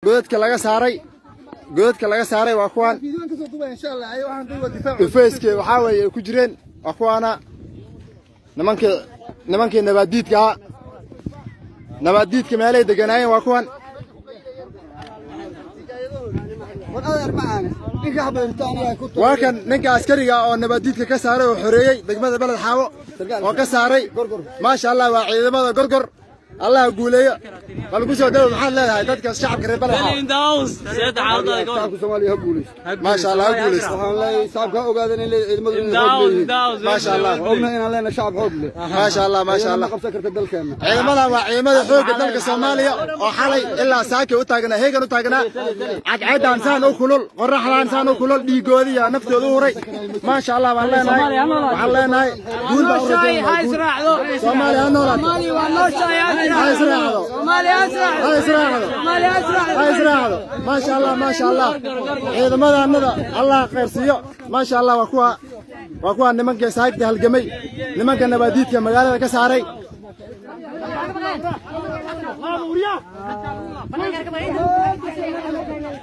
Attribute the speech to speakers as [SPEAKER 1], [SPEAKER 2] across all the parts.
[SPEAKER 1] Godadka laga saaray, godadka laga saaray waa kuwan. Dhufayskii waxaa weeye ay ku jireen waa kuwaana. Nimankii nabaaddiidka ahaa, nabaaddiidka meelay deganaayeen waa kuwan. Waa kan ninka askariga oo nabaaddiidka ka saaray oo xoreeyey degmada Beled Xaawo oo ka saaray. Maasha Allah, waa ciidamada Gorgor. Allah guuleeyo. Bal ku soo dhawo, maxaad leedahay dadka shacabka reer Beled Xaawo?
[SPEAKER 2] Shacabka Soomaaliya ha guuleysto.
[SPEAKER 1] Maasha Allah, ha guuleysto.
[SPEAKER 2] Waxaan leeyahay shacabka ha ogaadeen in ciidamadu inay xoog leeyihiin.
[SPEAKER 1] Maasha Allah.
[SPEAKER 2] Ogna inaan leenahay shacab xoog leh.
[SPEAKER 1] Maasha Allah, maasha Allah.
[SPEAKER 2] Ma qabsan karta dalkeena.
[SPEAKER 1] Ciidamadan waa ciidamada xoogga dalka Soomaaliya oo xalay ilaa saakay u taagnaa, heegan u taagnaa, cadceedan saan u kulul, qoraxdaan saan u kulul, dhiigoodii iyo naftooda u huray. Maasha Allah baan leenahay. Waxaan leenahay guul baan u rajaynaa. Soomaaliya ha noolaato, ha israacdo, ha israacdo, ha israacdo. Maasha Allah, maasha Allah. Ciidamadaanada Allah khayr siiyo. Maasha Allah, waa kuwa nimanka saagta halgamay, nimanka nabaadiidka magaalada ka saaray.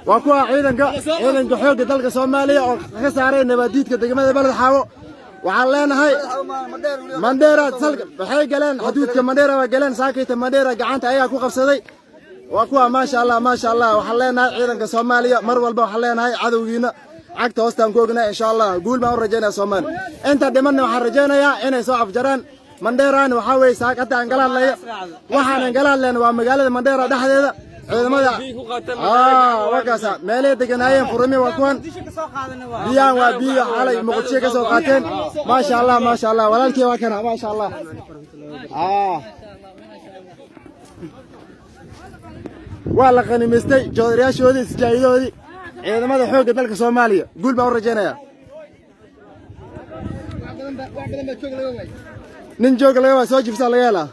[SPEAKER 1] Waa kuwa ciidanka xoogga dalka Soomaaliya oo ka saaray nabaadiidka degmada Beled Xaawo. Waxaan leenahay Mandheera salka waxay galeen, xuduudka Mandheera waa galeen saakayta. Mandheera gacanta ayaa ku qabsaday. Waa kuwa. Maasha Allah, maasha Allah. Waxaan leenahay ciidanka Soomaaliya mar walba, waxaan leenahay cadowgiina cagta hoostaan ku ognahay. Insha Allah guul baan u rajaynayaa Soomaaliya. Inta dhimanna waxaan rajaynayaa inay soo afjaraan. Mandheeraan waxaa weeye saak hadda aan kala hadlayo, waxaanan kala hadlayna waa magaalada Mandheera dhexdeeda. Ciidamada wakaasa meelay deganaayeen furimi waa kuwan. Biyahan waa biyo xalay Muqdisho ka soo qaateen. Maasha Allah, maasha Allah. Walaalkii waa kana. Maasha Allah. Waa la qanimaystay joodariyaashoodii, sijaayadoodii. Ciidamada xoogga dalka Soomaaliya guul baan u rajaynayaa. Nin joog laga waa soo jibsaa laga helaa.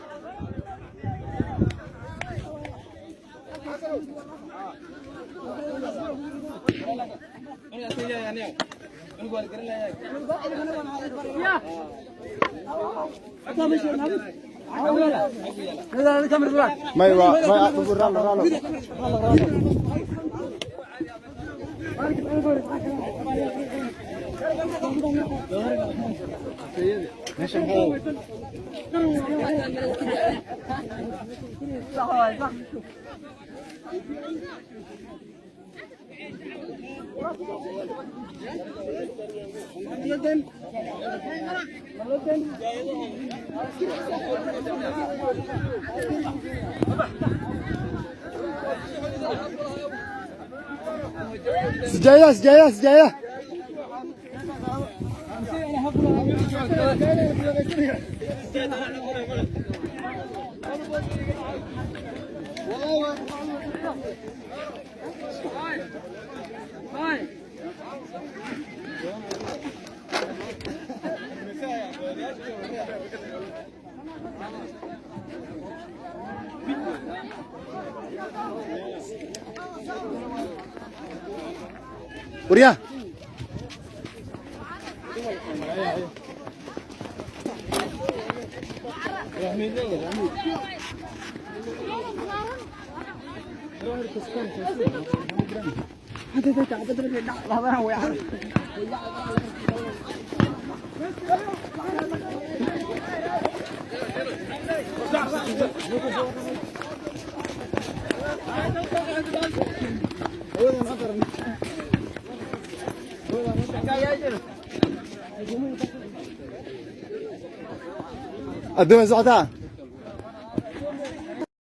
[SPEAKER 1] May waa may ralo ralo. Sijaayada, sijaayada, sijaayada. Waryaa, adduun socotaa.